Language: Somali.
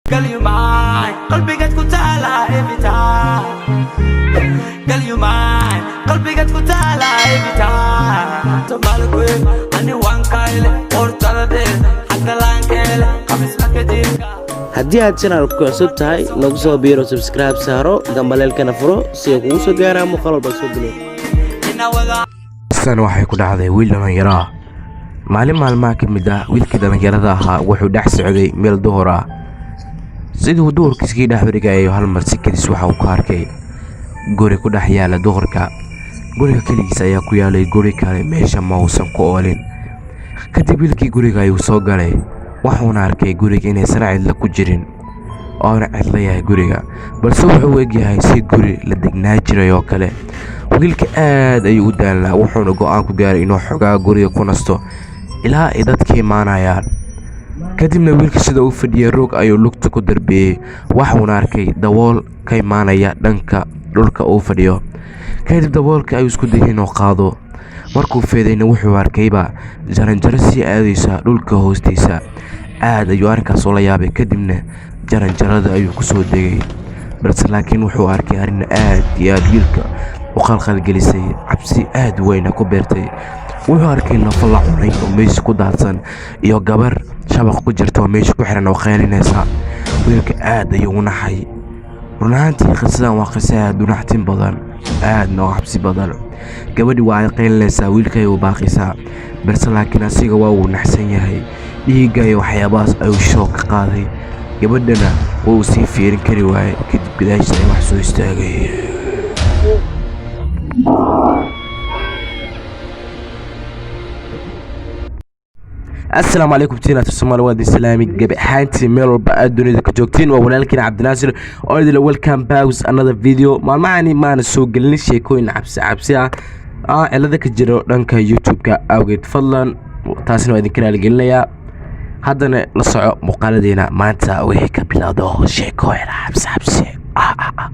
Girl, you mine, qalbigaad ku taala every time. Girl, you mine, qalbigaad ku taala every time. Somali queen, ani waan kayle, hortada dheer, xagga laankeele, qamis marka jirka. Haddii aad channelka ku cusub tahay, nagu soo biiro, subscribe saaro, gambaleelkana furo si ay kugu soo gaaraan muuqaal walba soo geliyo. Ina wada. San waxay ku dhacday wiil dhallinyaro ah. Maalin maalmaha ka mid ah, wiilkii dhallinyarada ahaa wuxuu dhex socday meel duhur ah. Siduu duhurkiiskii dhex wareegayo, hal mar si kedis waxa uu ka arkay guri ku dhex yaala duhurka. Guriga keligiis ayaa ku yaalay, guri kale meesha ma uusan ku oolin. Kadib wiilkii guriga ayuu soo galay, wuxuuna arkay guriga inaysan cidla ku jirin, oona cidla yahay guriga, balse wuxuu u egyahay si guri la degnaa jiray oo kale. Wiilka aad ayuu u daalnaa, wuxuuna go'aan ku gaaray inuu xogaa guriga ku nasto ilaa ay dadka imaanayaan. Kadibna wiilka sida uu fadhiyay, roog ayuu lugta ku darbeeyey, waxuuna arkay dabool ka imaanaya dhanka dhulka uu fadhiyo. Kadib daboolka ayuu isku dayay inuu qaado. Markuu feedayna, wuxuu arkayba jaranjaro sii aadaysa dhulka hoostiisa. Aad ayuu arrinkaas ula yaabay. Kadibna jaranjarada ayuu kusoo degay, balse laakiin wuxuu arkay arrin aad iyo aad wiilka u qalqalgelisay, cabsi aad weyna ku beertay. Wuxuu arkay lafo la cunay oo meesha ku daadsan iyo gabar shabaq ku jirta oo meesha ku xiran oo qaylinaysa. Wiilka aad ayuu u naxay. Run ahaantii, qisadan waa qiso aad u naxtin badan, aadna u cabsi badan. Gabadhi waa ay qaylinaysaa, wiilka ay u baaqaysaa, balse laakiin asiga waa uu naxsan yahay. Dhiigga iyo waxyaabahaas ayuu shoog ka qaaday. Gabadhana waa uu sii fiirin kari waayey. Kadib gadaashiisa ayaa wax soo istaagay. Asalaamu calaykum, tiinaata Soomaali, waa idin salaami gebi ahaantii meel walba aad dunida ka joogtiin. Waa walaalkiin Cabdinaasir oo idin welcome back with another video. Maalmahani maana soo gelin sheekooyin cabsi cabsi ah, cilado ka jiro dhanka YouTube-ka awgeed. Fadlan taasina waa idinka raaligelinayaa. Haddana la soco muuqaaladeena maanta wixii ka bilowdo sheekooyin cabsi cabsi ah.